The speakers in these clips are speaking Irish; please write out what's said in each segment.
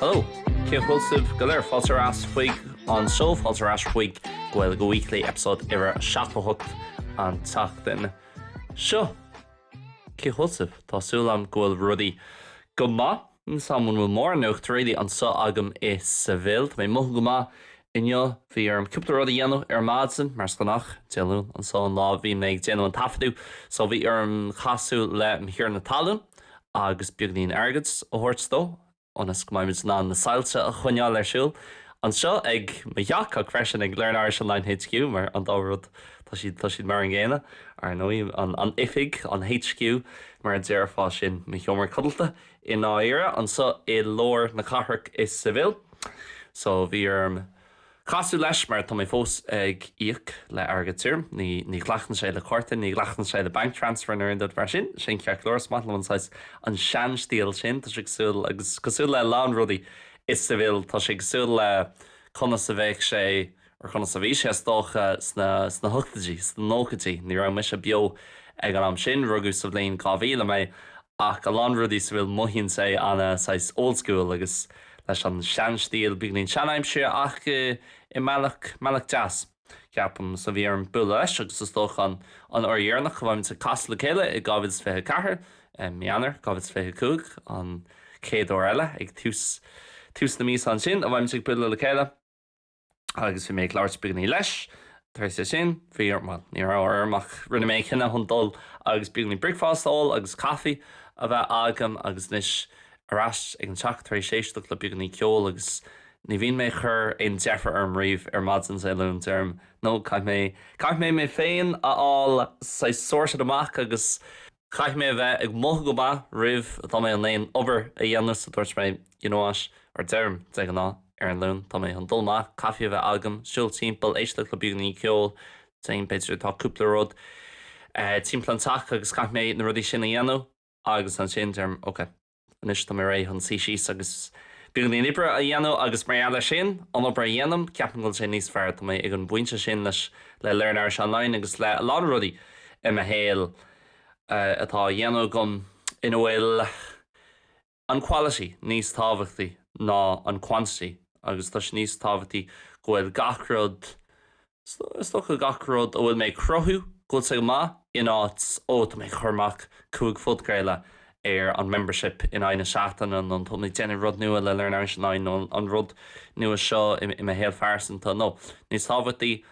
Hello, cén chaoi a bhfuil sibh go léir? Fáilte ar ais chuig an seó, fáilte ar ais chuig Gaeilge Weekly, episode uimhir 78 an tseachtain seo. Cén chaoi a bhfuil sibh? Tá súil agam go bhfuil rudaí go maith. Níl 's agam an bhfuil mórán nuacht really anseo agam i Seville. Tá mé ag mothú go maith inniu. Bhí orm cúpla rud a dhéanamh ar maidin, mar is gnách, Dé Luain anseo an lá a bhíonn mé ag déanamh an taifeadadh, so bhí orm casadh le mo thiarna talún agus beagainín airgid a thabhairt dó ionas go mbeimid in ann na soilse a choinneáil ar siúl anseo ag mo theach ach freisin ag Learn Irish Online HQ mar an dá rud tá siad tá siad mar an gcéanna ar ndóigh an an oifig an HQ mar a déarfá sin mo sheomra codlata i ndáiríre anseo i lár na cathrach i Seville so bhí orm Casadh leis mar tá mé fós ag íoc le airgead tirim. Ní ní ghlacann sé le cárta, ní ghlacann sé le bank transfer nó aon rud mar sin. Sin ceart go leor, is maith liom an saghas an seanstíl sin. Tá sé cosúil agus cosúil le a lán rudaí i Seville, tá sé cosúil le conas a bheadh sé or conas a bhí sé is dócha sna sna hochtaidí, sna nóchaidí. Ní raibh mise beo ag an am sin, rugadh sa bhliain 2000 mé ach a lán rudaí i Seville mothaíonn sé ana saghas old school agus leis an seanstíl, beagáinín seanaimseartha ach i mbealach, mbealach deas, ceapaim. So bhí orm bualadh leis agus is dócha an an uair dheireanach a bheimid ag casadh le chéile i 2024, mí Eanáir 2025, an chéad uair eile ag tús, tús na míosa ansin a bheimid ag bualadh le chéile. agus bhí mé ag labhairt beagáinín leis. Tar éis sin, bhí orm, bhuel, ní raibh orm ach rinne mé cinneadh chun dul agus beagáinín bricfeasta a ól agus caife a bheith agam agus anois ar ais ag an teach tar éis éisteacht le beagáinín ceoil agus ní bhíonn mé ag cur aon deifir orm riamh ar maidin Dé Luain, deirim no, caithfidh mé, caithfidh mé mé féin a fháil saghas sorted amach agus Caithfidh mé a bheith ag mothú go maith roimh atá mé in aon obair a dhéanamh so dúirt mé you know what, or deirim de ghnáth ar an Luan, tá mé chun dul amach, caife a bheith agam, siúl timpeall, éisteacht le beagáinín ceoil, déan b'fhéidir tá cúpla rud timpeall an teach agus caithfidh mé na rudaí sin a dhéanamh agus ansin deirim ok. Anois tá mé réidh chun suí síos agus beagáinín oibre a dhéanamh agus mar gheall air sin, an obair a dhéanaim, ceapaim go bhfuil sé níos fearr. Tá mé ag an bpointe sin leis le Learn Irish Online agus le a lán rudaí i mo shaol atá á dhéanamh agam ina bhfuil an quality níos tábhachtaí ná an quantity agus tá sé níos tábhachtaí go bhfuil gach rud Is dócha gach rud a bhfuil mé ag cruthú, go bhfuil sé go maith, in áit, ó, tá mé ag cur amach 5 phodchraoladh ar an membership in aghaidh na seachtaine nó tá mé ag déanamh rud nua le Learn Irish Online nó an rud nua seo i mo shaol phearsanta. No, níos tábhachtaí,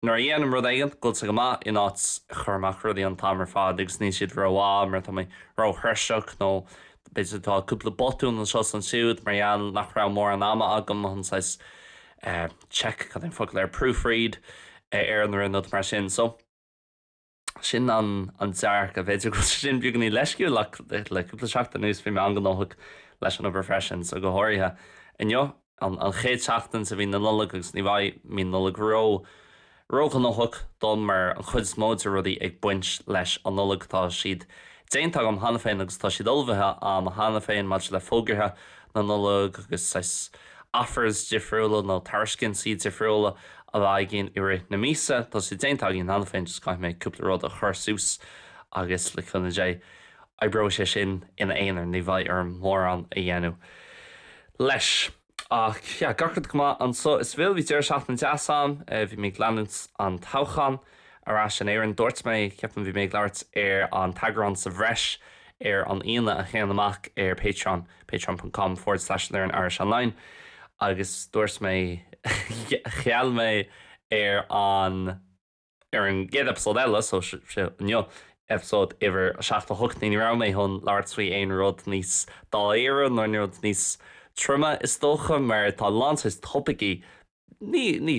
nuair a dhéanaim rud éigin, go bhfuil sé go maith, in áit cur amach rudaí an t-am ar fad agus níl siad rómhaith mar tá mé róthuirseach nó b'fhéidir tá cúpla botún anseo is ansiúd mar gheall nach raibh mórán ama agam chun saghas check, cad é an focal air, proofread ar an rud mar sin. So, sin an an dearcadh. B'fhéidir go bhfuil sé sin beagáinín leisciúil ach le cúpla seachtain anuas bhí mé an-ghnóthach leis an obair freisin. So go háirithe inniu, an an chéad seachtain de mhí na Nollag agus ní bheidh mí na Nollag ró róghnóthach dom mar an chuid is mó de rudaí ag baint leis an Nollaig tá siad déanta agam cheana féin agus tá siad ullmhaithe a'm cheana féin maidir le fógartha na Nollag agus saghas offers difriúla nó tairiscintí difriúla a bheidh againn i rith na míosa. Tá siad déanta againn cheana féin just caithfidh mé cúpla rud a chur suas agus le cúnamh Dé oibreoidh sé sin ina aonar, ní bheidh orm mórán a dhéanamh leis. Ach yeah, gach rud go maith anseo i Seville. Bhí deireadh seachtaine deas a'm. Bhí mé ag leanúint an toghchán ar ais in Éirinn. Dúirt mé, ceapaim, bhí mé ag labhairt ar an t-eagrán sa bhreis ar an Aoine a théann amach ar Patreon, patreon ponc com forward slash learn irish online, agus dúirt mé, gheall mé ar an. ar an gcéad episode eile, so seo inniu, episode uimhir 78, ní raibh mé chun labhairt faoi aon rud níos dáiríre nó aon rud níos troime is dócha, mar tá a lán saghas topaicí, ní, ní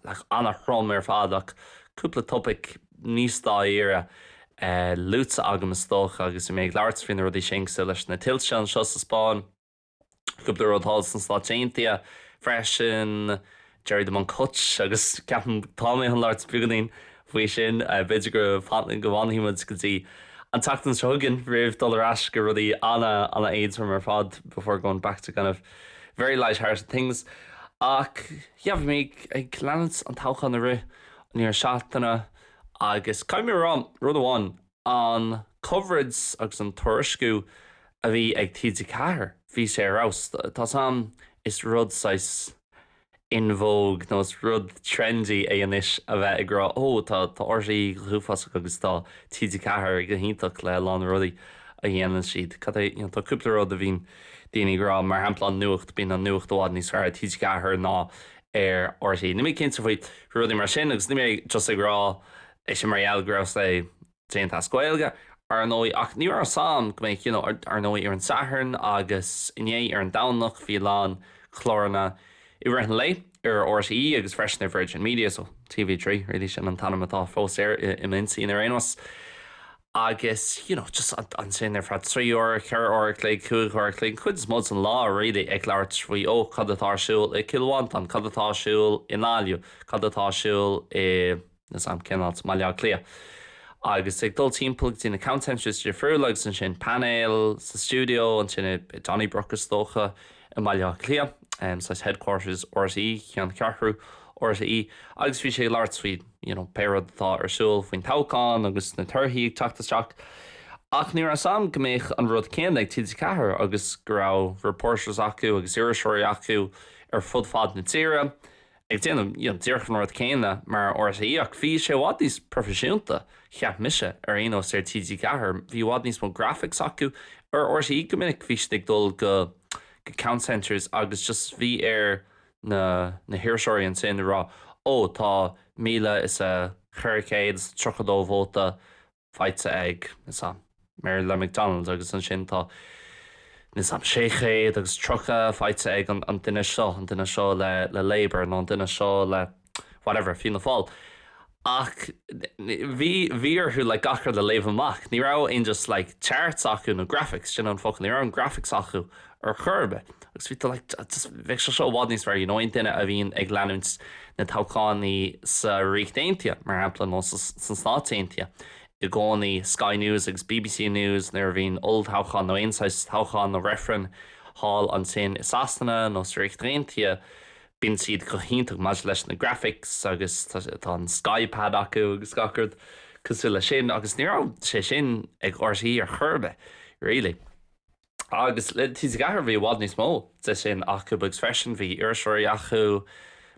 like an-throm ar fad ach cúpla topaic níos dáiríre luaite agam is dócha agus bhí mé ag labhairt faoi na rudaí sin cosúil leis na tuilte anseo sa Spáinn. Cúpla rud thall sna Stáit Aontaithe freisin, Gerry de Bhun Cutch agus ceapaim tá mé chun labhairt beagáinín faoi sin. B'fhéidir go go bhfanfaidh muid go dtí an tseachtain seo chugainn roimh dul ar ais go rudaí ana ana éadrom ar fad before going back to kind of very light-hearted things. Ach yeah bhí mé ag leanúint an toghchán i rith an deireadh seachtaine agus caithfidh mé a rá rud amháin, an coverage agus an tuairisciú. a bhí ag TG4, bhí sé ar fheabhas. Tá 's a'm, is rud saghas in vogue nó is rud trendy é anois a bheith ag rá oh tá tá RTÉ go huafásach agus tá TG4 go hiontach le a lán rudaí a dhéanann siad. Cad é, you know, tá cúpla rud a bhíonn daoine ag rá, mar shampla an nuacht, bíonn an nuacht i bhfad níos fearr ar TG4 ná ar RTÉ. Níl mé cinnte faoi rudaí mar sin agus níl mé just ag rá é sin mar gheall go raibh sé déanta as Gaeilge, ar ndóigh, ach ní raibh a fhios a'm go mbeadh, you know, ar ndóigh ar an Satharn agus inné ar an Domhnach bhí a lán cláranna i rith an lae ar RTÉ agus freisin ar Virgin Media, so TV3 really, sin an t-ainm atá fós air i m'intinn ar aon nós. Agus, you know, just ansin ar feadh 3 uair, 4 uair a chloig, 5 uair a chloig, an chuid is mó den lá really ag labhairt faoi, oh, cad atá ar siúl i gCill Mhantáin, cad atá ar siúl i nGaillimh, cad atá ar siúl i. Níl 's a'm cén áit, mBaile Átha Cliath. Agus ag dul timpeall go dtí na count centres difriúla agus ansin painéil sa stiúideo ansin i Donnybrook is dócha i mBaile Átha Cliath, saghas headquarters RTÉ, ceanncheathrú RTÉ agus bhí sé ag labhairt faoi you know pé rud atá ar siúl faoin toghchán agus na torthaí ag teacht isteach. Ach ní raibh 's a'm go mbeadh an rud céanna ag TG4 agus go raibh reporters acu agus iriseoirí acu ar fud fad na tíre. ag déanamh you know díreach an rud céanna mar RTÉ ach bhí sé i bhfad níos proifisiúnta, cheap mise, ar aon nós ar TG4. Bhí i bhfad níos mó graphics acu. Ar RTÉ go minic bhí siad ag dul go go count centres agus just bhí ar na na hiriseoirí ansin a rá ó tá 1,432 vóta faighte ag, níl 's a'm, Mary Lou McDonald agus ansin tá, níl 's a'm, 630 faighte ag an duine seo, an duine seo le le Labour nó an duine seo le whatever, Fianna Fáil. Ach bhí, bhí orthu like gach rud a léamh amach. Ní raibh aon just like charts acu nó graphics, sin an focal, ní raibh aon graphics acu ar chor ar bith. Agus bhí tú like, just bheadh sé seo i bhfad níos fearr, you know, aon duine a bhíonn ag leanúint na toghchánaí sa Ríocht Aontaithe, mar shampla, nó sna Stáit Aontaithe, i gcónaí Sky News agus BBC News nuair a bhíonn olltoghchán nó aon saghas toghchán nó reifreann thall ansin i Sasana nó sa Ríocht Aontaithe, bíonn siad go hiontach maidir leis na graphics agus tá an Skypad acu agus gach rud cosúil leis sin agus ní raibh sé sin ag RTÉ ar chor ar bith, really. Agus le TG4 bhí i bhfad níos mó de sin acu agus freisin bhí iriseoirí acu,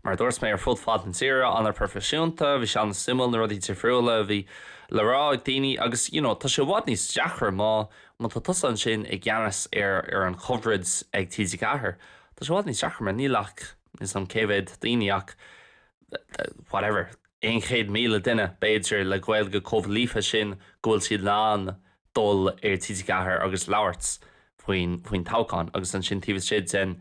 mar a dúirt mé, ar fud fad na tíre, an-phroifisiúnta, bhí sé an-suimiúil na rudaí difriúla a bhí le rá ag daoine agus you know tá sé i bhfad níos deacra má má tá tusa ansin i gceannas ar ar an coverage ag TG4, tá sé i bhfad níos deacra mar níl ach níl 's a'm cé mhéad daoine ach whatever 100,000 duine b'fhéidir le Gaeilge chomh líofa sin go bhfuil siad in ann dul ar TG4 agus labhairt faoin faoin toghchán agus ansin taobh istigh den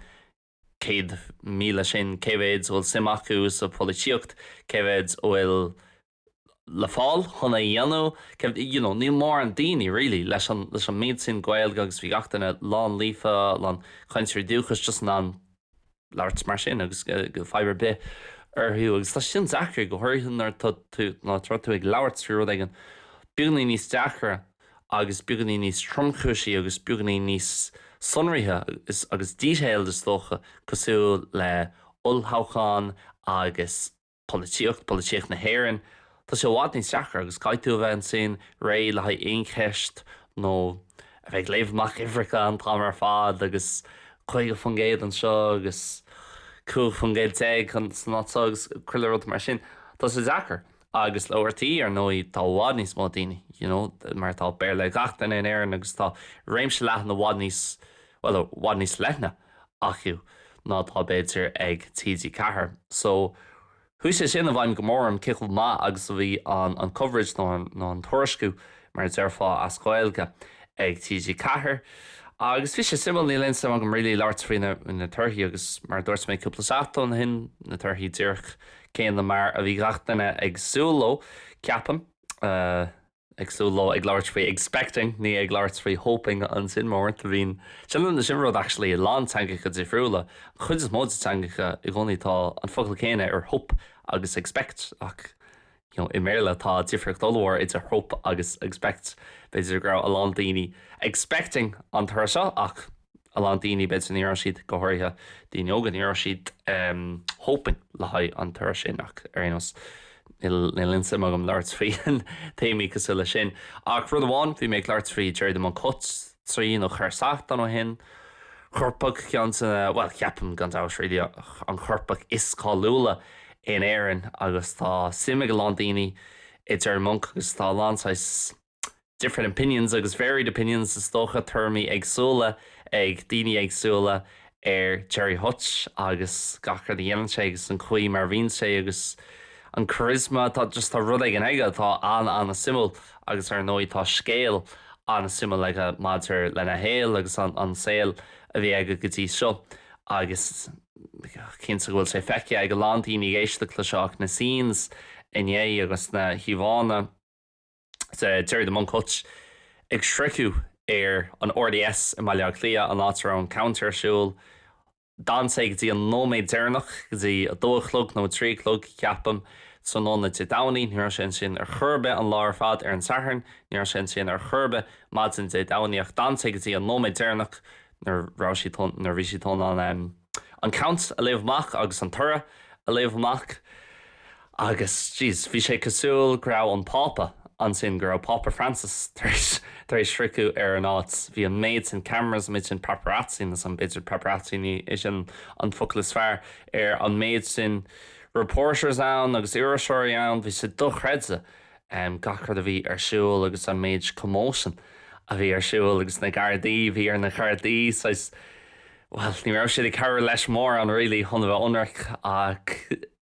100,000 sin cé mhéad a bhfuil suim acu sa pholaitíocht, cé mhéad a bhfuil le fáil chun é a dhéanamh, cé you know níl mórán daoine really leis an leis an méid sin Gaeilge agus bhí gach duine lán líofa, lán cainteoirí dúchais just in ann labhairt mar sin agus fadhb ar bith orthu agus tá sin deacair, go háirithe nuair atá tú nuair atá tú ag labhairt faoi rud éigin beagáinín níos deacra agus beagáinín níos tromchúisí agus beagáinín níos sonraithe agus detailed is dócha cosúil le olltoghchán agus polaitíocht, polaitíocht na hÉireann, tá sé i bhfad níos deacra agus caithfidh tú a bheith ansin réidh le haghaidh aon cheist nó a bheith ag léamh amach uimhreacha an t-am ar fad agus 50% anseo agus 15% san áit seo agus chuile rud mar sin. Tá sé deacair. Agus le RTÉ, ar ndóigh, tá i bhfad níos mó daoine, you know, mar tá Béarla ag gach duine in Éirinn agus tá réimse leathan i bhfad níos, bhuel, i bhfad níos leithne acu ná atá b'fhéidir ag TG4. So, chuaigh sé sin i bhfeidhm go mór orm cé chomh maith agus a bhí an an coverage nó an nó an tuairisciú mar a déarfá as Gaeilge ag TG4. Agus bhí sé suimiúil, níl aon suim agam really labhairt faoi na na torthaí agus mar a dúirt mé cúpla seachtain ó shin, na torthaí díreach céanna mar a bhí gach duine ag súil leo, ceapaim. Ag súil leo, ag labhairt faoi expecting, ní ag labhairt faoi hoping ansin mar uaireanta bhíonn, sin sin rud actually i lán teangacha difriúla, an chuid is mó de teangacha i gcónaí tá an focal céanna ar hope agus expect ach you know i mBéarla tá difríocht ollmhór idir hope agus expect. B'fhéidir go raibh a lán daoine expecting an toradh seo ach a lán daoine, b'fhéidir ní raibh siad, go háirithe daoine óga, ní raibh siad hoping le haghaidh an toradh sin ach ar aon nós níl aon suim agam labhairt faoi téamaí cosúil leis sin. Ach rud amháin, bhí mé ag labhairt faoi Gerry de Bun Cut. 3 nó 4 seachtain ó shin. Coirpeach, ceann de na, bhuel, ceapaim gan dabht really, an coirpeach is cáiliúla in Éirinn agus tá suim ag a lán daoine i Jerry Monk agus tá a lán saghas different opinions agus varied opinions is dócha, tuairimí éagsúla ag daoine éagsúla ar Gerry Hutch agus gach rud a dhéanann sé agus an chaoi mar a bhíonn sé agus an charisma, tá just tá rud éigin aige atá an-an-suimiúil agus ar ndóigh tá scéal an-suimiúil aige maidir lena shaol agus an saol a bhí aige go dtí seo agus cinnte go bhfuil sé feicthe ag a lán daoine ag éisteacht le seo ach na scenes inné agus na híomhánna de Gerry the Monk Hutch ag sroicheadh ar an RDS i mBaile Átha Cliath, an áit a raibh an count ar siúl. D'fhan sé go dtí an nóiméad deireanach, go dtí a dó a chlog nó a trí a chlog, ceapaim, tráthnóna Dé Domhnaigh. Ní raibh sé ansin ar chor ar bith an lá ar fad ar an Satharn, ní raibh sé ansin ar chor ar bith maidin Dé Domhnaigh ach d'fhan sé go dtí an nóiméad deireanach nuair raibh siad nuair a bhí siad chun an an count a léamh amach agus an toradh a léamh amach. Agus, jeez, bhí sé cosúil go raibh an Pápa ansin, go raibh Pápa Francis tar éis, tar éis sroicheadh ar an áit. Bhí an méid sin cameras, an méid sin paparazzi, nó san, b'fhéidir paparazzi ní é sin an focal is fearr, ar an méid sin reporters ann agus iriseoirí ann, bhí sé dochreidte gach rud a bhí ar siúl agus an méid commotion a bhí ar siúl agus na Gardaí, bhí ar na Gardaí saghas, bhuel, ní raibh siad ag cabhrú leis mórán really chun a bheith ionraic ach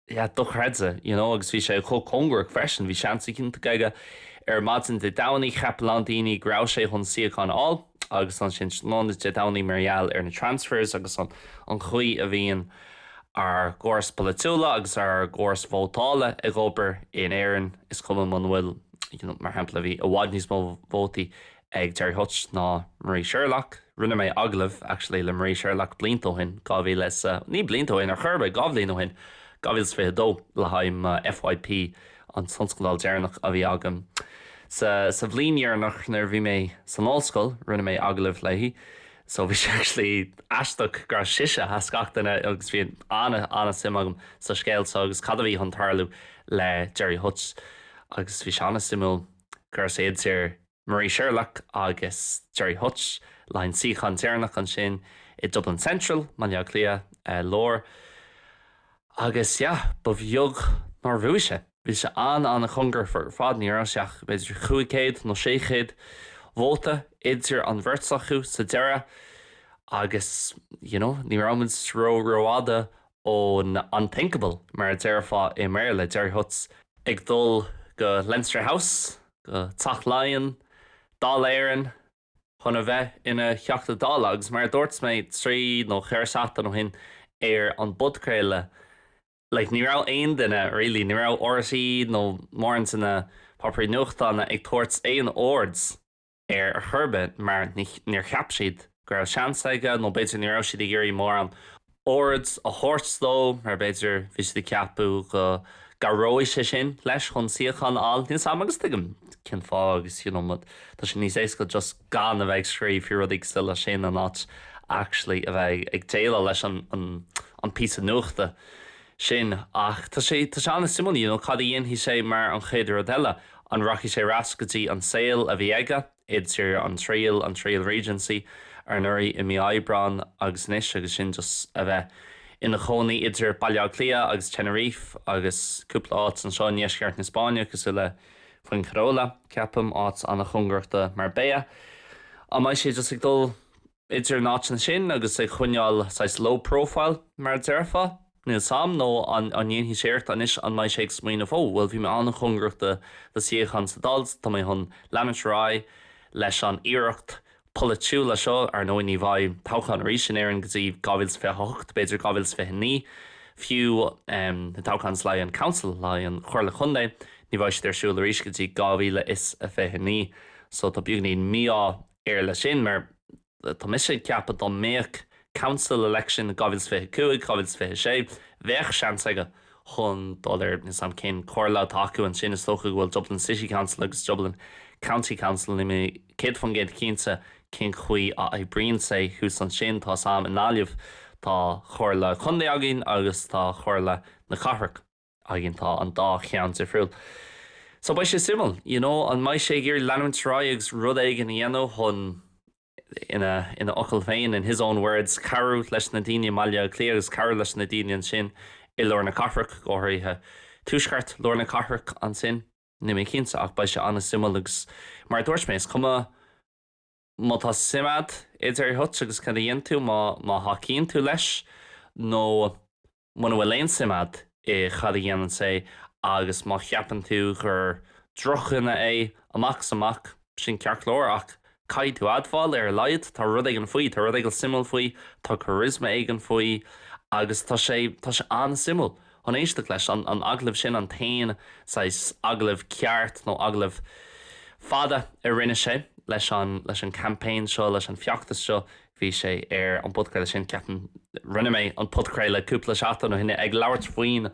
yeah, dochreidte, you know, agus bhí sé chomh cóngarach freisin, bhí seans iontach aige ar maidin Dé Domhnaigh, cheap a lán daoine go raibh sé chun suíochán a fháil agus ansin tráthnóna Dé Domhnaigh mar gheall ar na transfers agus an an chaoi a bhíonn ár gcóras polaitiúla agus ár gcóras vótála ag obair in Éirinn, is cuma muna bhfuil, you know, mar shampla bhí i bhfad níos mó vótaí ag Gerry Hutch ná Marie Sherlock. Rinne mé agallamh actually le Marie Sherlock blianta ó shin, 2000 is a, ní blianta ó shin ar chor ar bith, 2 bhliain ó shin, 2022 le haghaidh mo FYP, an tionscadal deireanach a bhí agam. Sa, sa bhliain dheireanach nuair a bhí mé san ollscoil, rinne mé agallamh léi. So bhí sé actually aisteach go raibh sise as gach duine agus bhí an-an-suim agam sa scéal seo agus cad a bhí chun tarlú le Gerry Hutch agus bhí sé an-suimiúil go raibh sé idir Marie Sherlock agus Gerry Hutch le haghaidh an suíochán deireanach ansin i Dublin Central, mBaile Átha Cliath Láir. Agus yeah, ba bheag nár bhuaigh sé. Bhí sé an-an-chóngarach ar fad, ní raibh sé ach b'fhéidir 500 nó 600 vóta idir an bheirt acu sa deireadh agus you know, ní raibh muid ró-rófhada ón unthinkable, mar a déarfá i mBéarla, Gerry Hutch ag dul go Leinster House, go Teach Laighean, Dáil Éireann, chun a bheith ina Theachta Dála. Agus mar a dúirt mé 3 nó 4 seachtain ó shin ar an bpodchraoladh, like ní raibh aon duine really, ní raibh RTÉ nó mórán de na páipéirí nuachtáin ag tabhairt aon aird air ar chor ar bith mar níor cheap siad go raibh seans aige nó b'fhéidir ní raibh siad ag iarraidh mórán aird a thabhairt dó mar b'fhéidir bhí siad ag ceapadh go gcabhróidh sé sin leis chun suíochán a fháil. Níl 's a'm agus tuigim cén fáth agus you know tá sé níos éasca just gan a bheith ag scríobh faoi rudaí cosúil leis sin in áit actually a bheith ag déileáil leis an an píosa nuachta sin ach tá sé tá sé an-suimiúil you know cad a dhéanfaidh sé mar an chéad rud eile an rachaidh sé ar ais go dtí an saol a bhí aige idir an triail an triail Regency anuraidh i mí Aibreáin agus anois agus sin just a bheith ina chónaí idir Baile Átha Cliath agus Tenerife agus cúpla áit anseo i ndeisceart na Spáinne cosúil le Fuengirola ceapaim áit an-chóngarach do Marbella. An mbeidh sé just ag dul idir na háiteanna sin agus ag coinneáil saghas low profile, mar a déarfá, níl 's a'm, nó an ndéanfaidh sé iarracht anois, an mbeidh sé ag smaoineamh, oh, bhuel bhí mé an-chóngarach do suíochán sa Dáil, tá mé chun leanúint ar aghaidh leis an iarracht polaitiúla seo, ar ndóigh ní bheidh toghchán arís in Éirinn go dtí 2028, b'fhéidir 2029 fiú, na toghcháin le haghaidh an council, le haghaidh an Chomhairle Chontae, ní bheidh siad ar siúl arís go dtí 2029, so tá beagainín mí-ádh air leis sin, mar tá mise ag ceapadh dá mbeadh council election i 2025, 2026, bheadh seans aige chun dul ar, níl 's a'm cén comhairle atá acu ansin, is dócha go bhfuil Dublin City Council agus Dublin County Council, níl mé 100% cinnte cén chaoi a oibríonn sé thuas ansin, tá 's a'm i nGaillimh tá comhairle contae againn agus tá comhairle na cathrach. againn tá an dá cheann difriúil. So beidh sé suimiúil, you know, an mbeidh sé ag iarraidh leanúint ar aghaidh agus rud éigin a dhéanamh chun Ina ina fhocail féin, in his own words, cabhrú leis na daoine i mBaile Átha Cliath agus cabhrú leis na daoine ansin i lár na cathrach, go háirithe tuaisceart lár na cathrach ansin. Níl mé cinnte ach beidh sé an-suimiúil agus mar a dúirt mé, is cuma má tá suim agat i Gerry Hutch agus cad a dhéanann tú, má má thacaíonn tú leis nó muna bhfuil aon suim agat i cad a dhéanann sé agus má cheapann tú gur drochdhuine é amach is amach, sin ceart go leor ach caithfidh tú admháil ar a laghad tá rud éigin faoi, tá rud éigin suimiúil faoi, tá charisma éigin faoi agus tá sé, tá sé an-suimiúil chun éisteacht leis. An agallamh sin an t-aon saghas agallamh ceart nó agallamh fada a rinne sé leis an, leis an campaign seo, leis an feachtas seo Bhí sé ar an bpodchraoladh sin, ceapaim. Rinne mé an podchraoladh cúpla seachtain ó shin ag labhairt faoin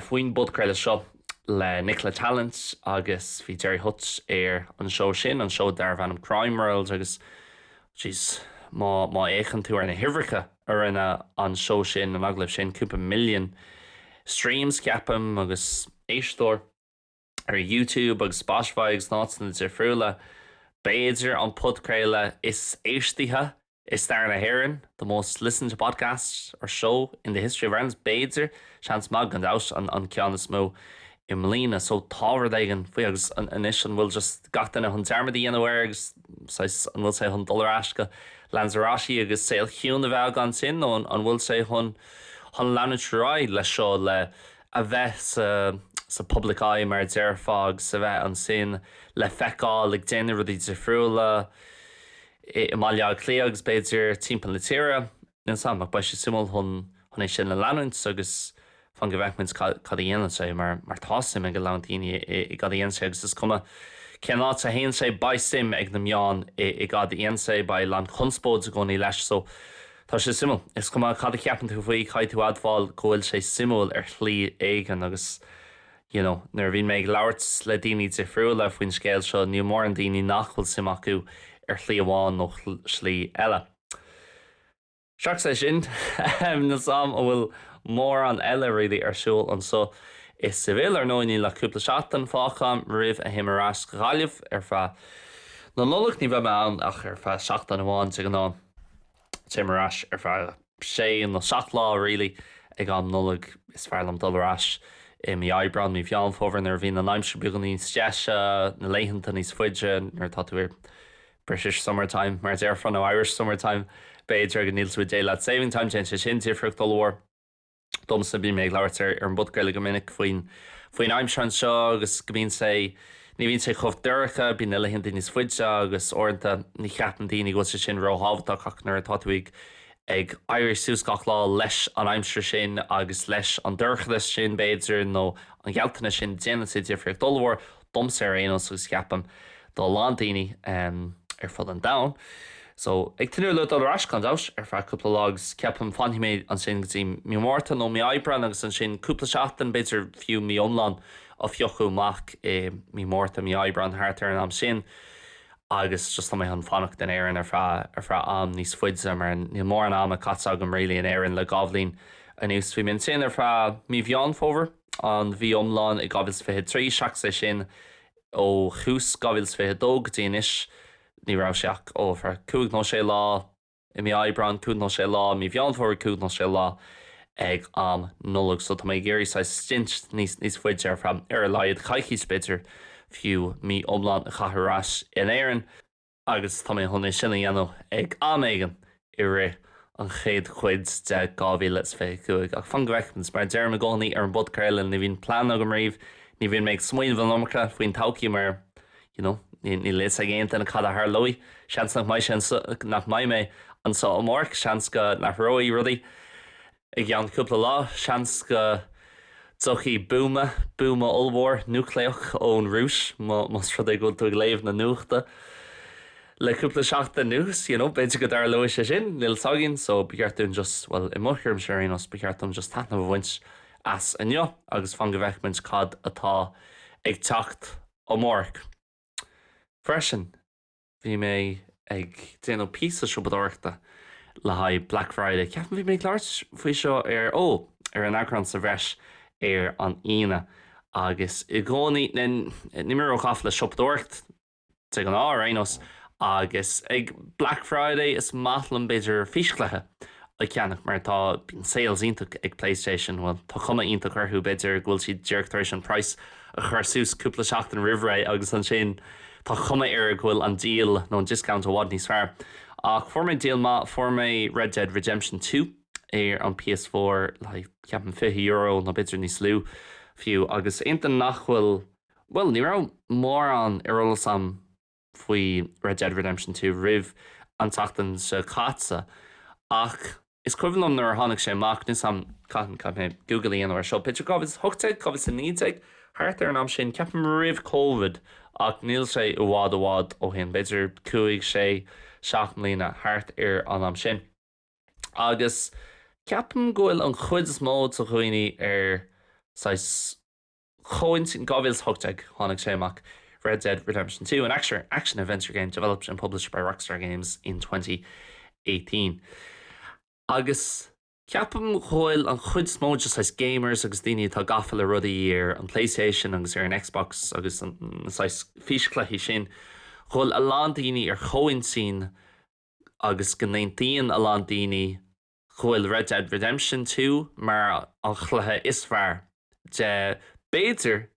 faoin bpodchraoladh seo le Nicola Tallant agus bhí Gerry Hutch ar an seó sin, an seó darbh ainm Crime World agus jeez, má má fhéachann tú ar na huimhreacha a rinne an seó sin, an agallamh sin, cúpla milliún streams ceapaim agus éisteoir. ar YouTube agus Spotify agus na háiteanna difriúla. B'fhéidir an podchraoladh is éistithe i stair na hÉireann, the most listened to podcast or show in the history of Ireland, b'fhéidir, seans maith, gan dabht, an ceann is mó i mbliana. So tá rud éigin faoi agus anois an bhfuil just gach duine chun dearmad a dhéanamh air agus saghas an bhfuil sé chun dul ar ais go Lanzarote agus saol chiúin a bheith aige ansin nó an bhfuil sé chun chun leanúint ar aghaidh leis seo le a bheith sa sa public eye mar a déarfá agus a bheith ansin le feiceáil ag déanamh rudaí difriúla i mBaile Átha Cliath agus b'fhéidir timpeall na tíre. Níl 's a'm ach beidh sé suimiúil chun chun é sin a leanúint agus fan go bhfeicfimid cad cad a dhéanann sé mar mar tá suim ag a lán daoine i i gcad a dhéanann sé agus is cuma cén áit a théann sé beidh suim ag na meáin i i gcad a dhéanann sé, beidh a lán conspóid i gcónaí leis so Tá sé suimiúil. Is cuma cad a cheapann tú faoi, caithfidh tú admháil go bhfuil sé suimiúil ar shlí éigin agus you know nuair a bhíonn mé ag labhairt le daoine difriúla faoin scéal seo níl mórán daoine nach bhfuil suim acu ar shlí amháin nó slí eile. Seachas é sin, níl 's a'm an bhfuil mórán eile really ar siúl anseo i Seville. Ar ndóigh níl ach cúpla seachtain fágtha agam roimh a théim ar ais go Gaillimh ar feadh na Nollag. Ní bheidh mé ann ach ar feadh seachtain amháin de ghnáth. Téim ar ais ar feadh sé nó seacht lá really ag am Nollag. Is fearr liom dul ar ais i mí Aibreán, mí Mheán Fómhair nuair a bhíonn an aimsir beagán níos deise, na laethanta níos faide, nuair atá tú ar British Summer Time mar a déarfá nó Irish Summer Time b'fhéidir agus níl tú i Daylight Saving Time, déanann sé sin difríocht ollmhór. Domsa, bíonn mé ag labhairt ar an bpodchraoladh go minic faoin faoin aimsir anseo agus go mbíonn sé, ní bhíonn sé chomh dorcha, bíonn na laethanta níos faide agus uaireanta ní cheapann daoine go bhfuil sé sin róthábhachtach ach nuair atá tú ag ag éirí suas gach lá leis an aimsir sin agus leis an dorchadas sin b'fhéidir nó an ghealtanas sin déanann sé difríocht ollmhór. domsa ar aon nós agus ceapaim do a lán daoine ar fud an domhain. So, ag tnúth le dul ar ais gan dabht ar feadh cúpla lá agus ceapaim fanfaidh mé ansin go dtí mí Márta nó mí Aibreán agus ansin cúpla seachtain, b'fhéidir fiú mí iomlán a phiocadh amach i mí Márta, mí Aibreán thart ar an am sin agus just tá mé chun fanacht in Éirinn ar feadh ar feadh am níos faide mar níl mórán ama caite agam really in Éirinn le 2 bhliain anuas. Bhí mé ansin ar feadh mí Mheán Fómhair. an mhí iomlán i 2023, seachas é sin ó thús 2022 go dtí anois ní raibh sé ach ó ar feadh cúig nó sé lá i mí Aibreán, cúig nó sé lá i mí Mheán Fómhair, cúig nó sé lá ag am Nollag. So tá mé ag iarraidh saghas stint níos níos faide ar feadh ar a laghad coicís b'fhéidir fiú mí iomlán a chaitheamh ar ais in Éirinn. agus tá mé chun é sin a dhéanamh ag am éigin i rith an chéad chuid de 2025. Ach fan go bhfeicfimid. Mar a deirim i gcónaí ar an bpodchraoladh, ní bhíonn plean agam riamh, ní bhíonn mé ag smaoineamh an iomarca faoin todhchaí mar, you know, níl a fhios ag aon duine cad a tharlóidh. Seans nach mbeidh sé anseo, nach mbeidh mé anseo amárach, seans go n-athróidh rudaí. I gceann cúpla lá, seans go dtiocfaidh buama, buama ollmhór núicléach ón Rúis, más rud é go bhfuil tú ag léamh na nuachta le cúpla seachtain anuas, you know, b'fhéidir go dtarlóidh sé sin, níl 'fhios againn, so ba cheart dúinn just, bhuel, i mo thuairimse ar aon nós, ba cheart dom just taitneamh a bhaint as inniu agus fan go bhfeicfimid cad atá ag teacht amárach. Freisin. Bhí mé ag déanamh píosa siopadóireachta le haghaidh Black Friday. Ceapaim bhí mé ag labhairt faoi seo ar, ó, ar an eagrán sa bhreis ar an Aoine. Agus i gcónaí, níl mé róghafa le siopadóireacht de ghnáth ar aon nós, Agus ag Black Friday is maith liom b'fhéidir físchluiche a cheannach mar tá bíonn sales iontach ag PlayStation, bhuel tá cuma iontach orthu, b'fhéidir go bhfuil siad díreach tar éis an price a chur suas cúpla seachtain roimh ré agus ansin tá cuma air go bhfuil an deal nó an discount i bhfad níos fearr. Ach fuair mé deal maith, fuair mé Red Dead Redemption 2 ar an PS4 le ceapaim €20 nó b'fhéidir níos lú fiú agus aon duine nach bhfuil, bhuel ní raibh mórán ar eolas a'm faoi Red Dead Redemption 2 roimh an tseachtain seo caite ach is cuimhin liom nuair a tháinig sé amach, níl 's a'm cathain, caithfidh mé Google a dhéanamh ar seo, b'fhéidir 2018, 2019, thart ar an am sin, ceapaim roimh Covid ach níl sé i bhfad i bhfad ó shin, b'fhéidir 5, 6, 7 mbliana, thart ar an am sin. Agus ceapaim go bhfuil an chuid is mó de dhaoine ar saghas comhintinn 2018 tháinig sé amach Red Dead Redemption 2 an action action adventure game developed and published by Rockstar Games in 2018. Agus ceapaim go bhfuil an chuid is mó de saghas gamers agus daoine atá gafa le rudaí ar an PlayStation agus ar an Xbox agus an saghas físchluichí sin, go bhfuil a lán daoine ar chomhintinn agus go n-aontaíonn a lán daoine go bhfuil Red Dead Redemption 2 mar an chluiche is fearr de b'fhéidir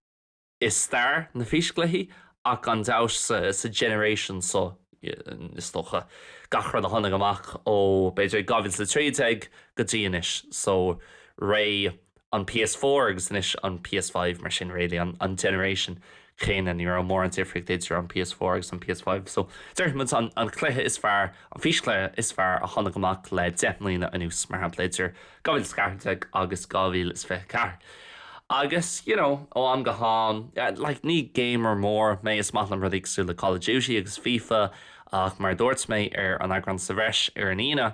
i stair na físchluichí ach gan dabht sa generation so is dócha gach rud a tháinig amach ó b'fhéidir 2013 go dtí anois so ré an PS4 agus anois an PS5 mar sin really an generation céanna ní raibh mórán difríocht idir an PS4 agus an PS5 so déarfaidh muid an an cluiche is fearr an físchluiche is fearr a tháinig amach le 10 mbliana anuas mar shampla idir 2014 agus 2024 agus you know ó am go ham like ní gamer mór mé is maith liom rudaí cosúil le Call of Duty agus FIFA ach mar a dúirt mé ar an eagrán sa bhreis ar an Aoine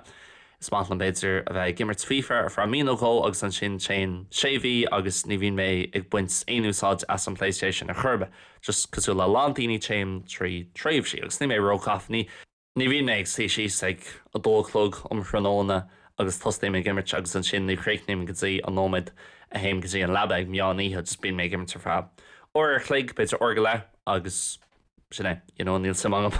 Is maith liom b'fhéidir a bheith ag imirt FIFA ar feadh mí nó dhó agus ansin téann sé mhí agus ní bhíonn mé ag baint aon úsáid as an PlayStation ar chor ar bith. Just cosúil le a lán daoine téim trí tréimhsí agus níl mé róghafa, ní ní bhíonn mé ag suí síos ag a dó a chlog um thráthnóna agus tosaím ag imirt agus ansin ní chríochnaím go dtí an nóiméad a théim go dtí an leaba ag meán oíche, just bíonn mé ag imirt ar feadh uair ar chloig, b'fhéidir uair go leith agus Sin é, you know, níl suim agam,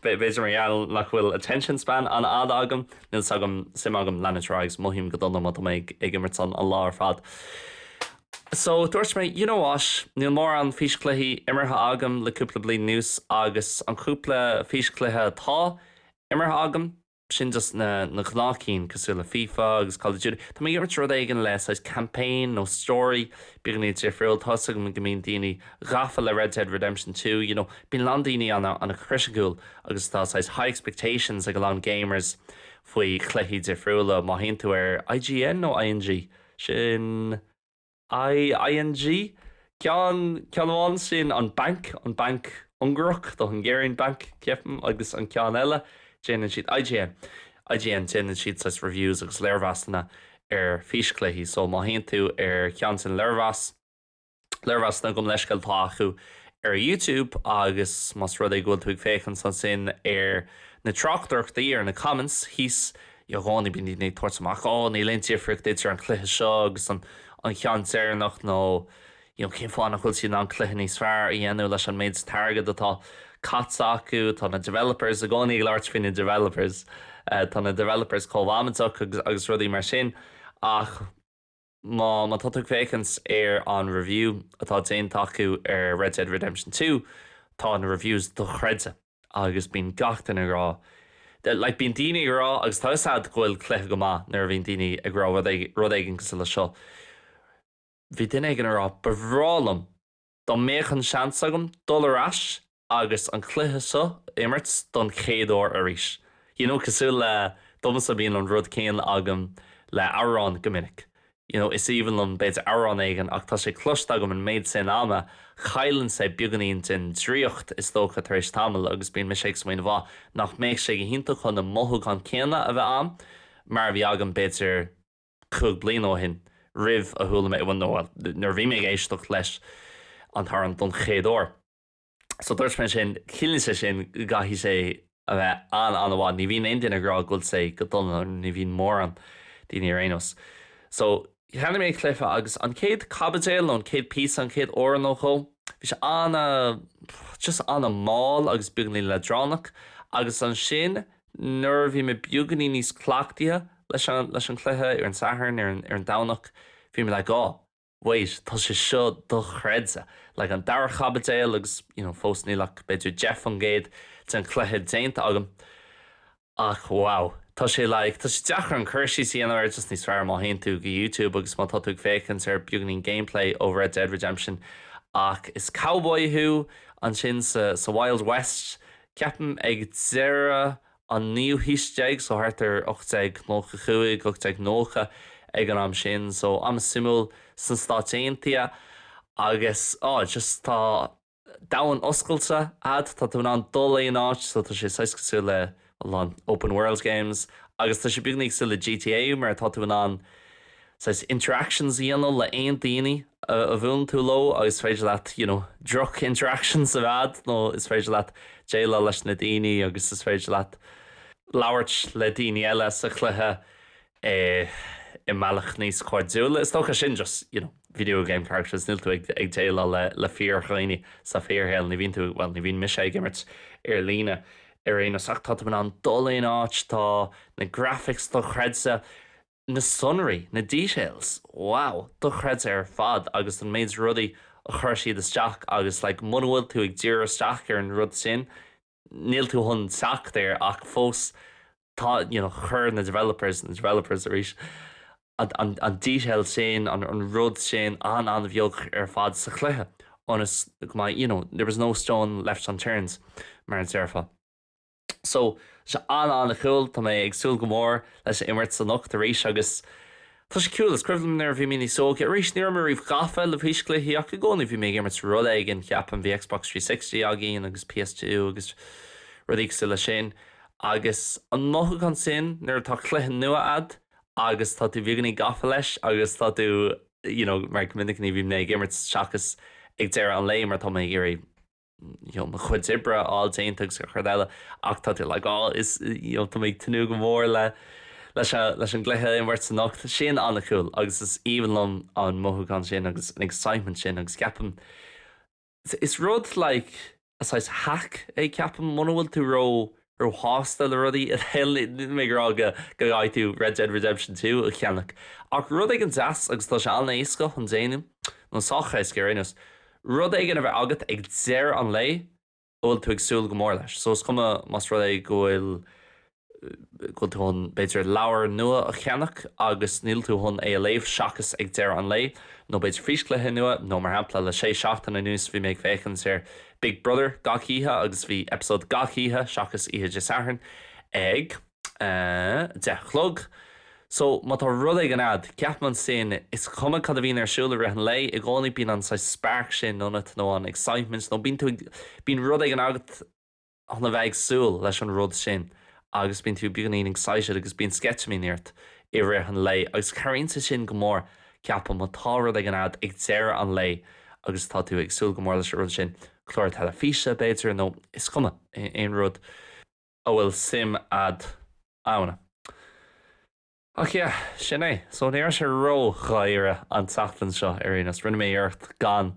b'fhéidir mar gheall nach bhfuil attention span an-fhada agam, níl agam suim agam leanúint ar aghaidh agus mothaím go dona má tá mé ag imirt an lá ar fad. So dúirt mé, you know what, níl mórán físchluichí imeartha agam le cúpla bliain anuas agus an cúpla físchluiche atá imeartha agam, sin just na na gnáthchinn cosúil le FIFA agus Call of Duty. Tá mé ag imirt rud éigin le saghas campaign nó story beagáinín difriúil. Tá 'fhios agam go mbíonn daoine gafa le Red Dead Redemption 2, you know, bíonn a lán daoine ana ana chriticiúil agus tá saghas high expectations ag a lán gamers faoi chluichí difriúla. Má théann tú ar IGN nó ING? Sin. ING, Ceann, ceann amháin sin an banc, an banc Ungarach, the Hungarian bank, ceapaim, agus an ceann eile, déanann siad, IGN, IGN, déanann siad saghas reviews agus léirmheasanna ar físchluichí. So má théann tú ar cheann de na léirmheas, léirmheasanna gabh mo leithscéal atá acu ar YouTube agus más rud é go bhfuil tú ag féachaint ansin ar na tráchtaireachtaí, ar na comments thíos, I gcónaí bíonn daoine ag tabhairt amach, Ó, níl aon difríocht idir an cluiche seo agus an ceann deireanach nó you know cén fáth nach bhfuil siad in ann cluiche níos fearr a dhéanamh leis an méid airgid atá caite acu. Tá na developers i gcónaí ag labhairt faoi na developers. Tá na developers chomh amaideach agus agus rudaí mar sin ach má má tá tú ag féachaint ar an review atá déanta acu ar Red Dead Redemption 2 tá na reviews dochreidte. agus bíonn gach duine ag rá like bíonn daoine ag rá agus tá 'fhios a'd go bhfuil cluiche go maith nuair a bhíonn daoine ag rá rud rud éigin cosúil le seo. Bhí duine éigin ag rá ba bhreá liom dá mbeadh an seans agam dul ar ais agus an cluiche seo a imirt don chéad uair arís. You know cosúil le domsa bíonn an rud céanna agam le amhrán go minic. You know, is aoibhinn liom b'fhéidir amhrán éigin ach tá sé cloiste agam an méid sin ama, cailleann sé beagáinín den draíocht is dócha tar éis tamaill agus bíonn mise ag smaoineamh ah, nach mbeadh sé go hiontach chun na mothúcháin céanna a bheith a'm mar a bhí agam b'fhéidir 5 bliana ó shin roimh a chuala mé, bhuel nó nuair a bhí mé ag éisteacht leis an t-amhrán don chéad uair. So dúirt mé sin, ciallaíonn sé sin go gcaithfidh sé a bheith an-an-mhaith. Ní bhíonn aon duine ag rá go bhfuil sé go dona, ní bhíonn mórán daoine ar aon nós. So cheannaigh mé cluiche agus an chéad caibidil nó an chéad píosa, an chéad uair nó dhó, bhí sé ana, just ana mall agus beagáinín leadránach. Agus ansin nuair a bhí mé beagáinín níos cleachtaithe leis an leis an chluiche ar an Satharn, ar an ar an Domhnach, bhí mé like oh, wait, tá sé seo dochreidte. Like an dara chaibidil agus you know fós níl ach b'fhéidir 10% den chluiche déanta agam. Ach wow, tá sé like, tá sé deacair an cur síos a dhéanamh air, just níos fearr má théann tú go YouTube agus má tá tú ag féachaint ar beagáinín gameplay ó Red Dead Redemption ach is cowboy thú ansin sa sa Wild West, ceapaim ag deireadh an naoú haois déag, so thart ar 1895, 1890 ag an am sin, so am suimiúil sna Stáit Aontaithe agus oh just tá domhan oscailte a'd, tá tú in ann dul aon áit, so tá sé saghas cosúil le a lán open world games agus tá sé beagáinín cosúil le GTA mar tá tú in ann saghas interactions a dhéanamh le aon daoine a bhuaileann tú leo agus is féidir leat you know droch interactions a bheith a'd nó is féidir leat déileáil leis na daoine agus is féidir leat labhairt le daoine eile sa chluiche i mbealach níos cairdiúla. Is dócha sin just, you know, video game characters, níl tú ag ag déileáil le le fíordhaoine sa fíorshaol, ní bhíonn tú, bhuel, ní bhíonn mise ag imirt ar líne ar aon nós ach tá tú in ann dul aon áit, tá na graphics dochreidte, na sonraí, na details, wow, dochreidte ar fad agus an méid rudaí a chuir siad isteach agus like muna bhfuil tú ag díriú isteach ar an rud sin, níl tú chun teacht air ach fós tá you know chuir na developers, na developers arís, an an an detail sin, an an rud sin an-an-bheag ar fad sa chluiche ionas go mbeidh you know there was no stone left unturned mar a déarfá. So tá sé an-an-cool, tá mé ag súil go mór leis an imirt anocht arís agus tá sé cool, is cuimhin liom nuair a bhí mé níos óige, arís ní raibh mé riamh gafa le físchluichí ach i gcónaí bhí mé ag imirt rud éigin, ceapaim, bhí Xbox 360 againn agus PS2 agus rudaí cosúil leis sin agus an mothúchán sin nuair atá cluiche nua a'd agus tá tú beagáinín gafa leis agus tá tú you know mar go minic ní bhíonn mé ag imirt seachas ag deireadh an lae mar tá mé ag iarraidh you know, mo chuid oibre a fháil déanta agus gach rud eile ach tá tú like oh is you know, tá mé ag tnúth go mór le leis an leis an gcluiche a imirt anocht. Sin an-cool agus is aoibhinn liom an mothúchán sin agus an excitement sin agus ceapaim is rud like a saghas hack é ceapaim muna bhfuil tú ró róshásta le rudaí i do shaol níl mé ag rá go go gcaithfidh tú Red Dead Redemption 2 a cheannach ach rud éigin deas agus tá sé an-éasca chun déanamh nó sách éasca ar aon nós rud éigin a bheith agat ag deireadh an lae a bhfuil tú ag súil go mór leis. So is cuma más rud é go bhfuil go bhfuil tú chun b'fhéidir leabhar nua a cheannach agus níl tú chun é a léamh seachas ag deireadh an lae, nó b'fhéidir físchluiche nua, nó mar shampla le sé seachtain anuas bhí mé ag féachaint ar Big Brother gach oíche agus bhí episode gach oíche seachas oíche Dé Sathairn ag 10 a chlog. So má tá rud éigin a'd, ceapaim ansin, is cuma cad a bhíonn ar siúl i rith an lae, i gcónaí bíonn an saghas spark sin ionat nó an excitement nó bíonn tú ag, bíonn rud éigin agat chun a bheith ag súil leis an rud sin agus bíonn tú beagáinín excited agus bíonn sceitimíní ort i rith an lae agus cabhraíonn sé sin go mór ceapaim má tá rud éigin a'd ag deireadh an lae agus tá tú ag súil go mór leis an rud sin, clár teilifíse b'fhéidir nó is cuma, aon rud a bhfuil suim a'd ann. Ach yeah, sin é. So ní raibh sé ró-dháiríre an tseachtain seo ar aon nós. Rinne mé iarracht gan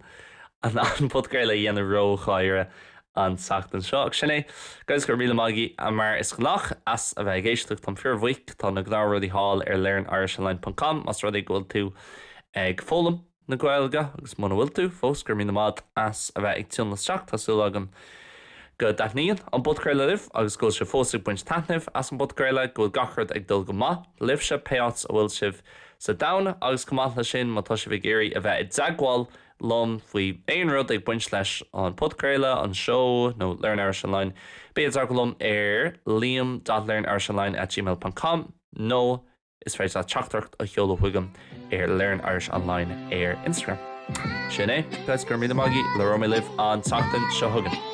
an podchraoladh a dhéanamh ró-dháiríre an tseachtain seo. Ach sin é. Guys, go raibh míle maith agaibh mar is gnách as a bheith ag éisteacht. Táim fíorbhuíoch. Tá na gnáthrudaí thall ar learnirishonline ponc com más rud é go bhfuil tú ag foghlaim. na Gaeilge agus muna bhfuil tú fós, go raibh míle maith agat as a bheith ag tiúnáil isteach. Tá súil agam go dtaitníonn an podchraoladh libh agus go bhfuil sibh fós ag baint taitnimh as an bpodchraoladh, go bhfuil gach rud ag dul go maith libhse pé áit a bhfuil sibh sa domhan agus chomh maith leis sin má tá sibh ag iarraidh a bheith i dteagmháil liom faoi aon rud ag baint leis an podchraoladh, an seó nó Learn Irish Online, bí i dteagmháil liom ar liam dot learnirishonline at gmail ponc com nó Is féidir leat teachtaireacht a sheoladh chugam ar Learn Irish Online ar Instagram. Sin é, guys, go raibh míle maith agaibh, labhróidh mé libh an tseachtain seo chugainn.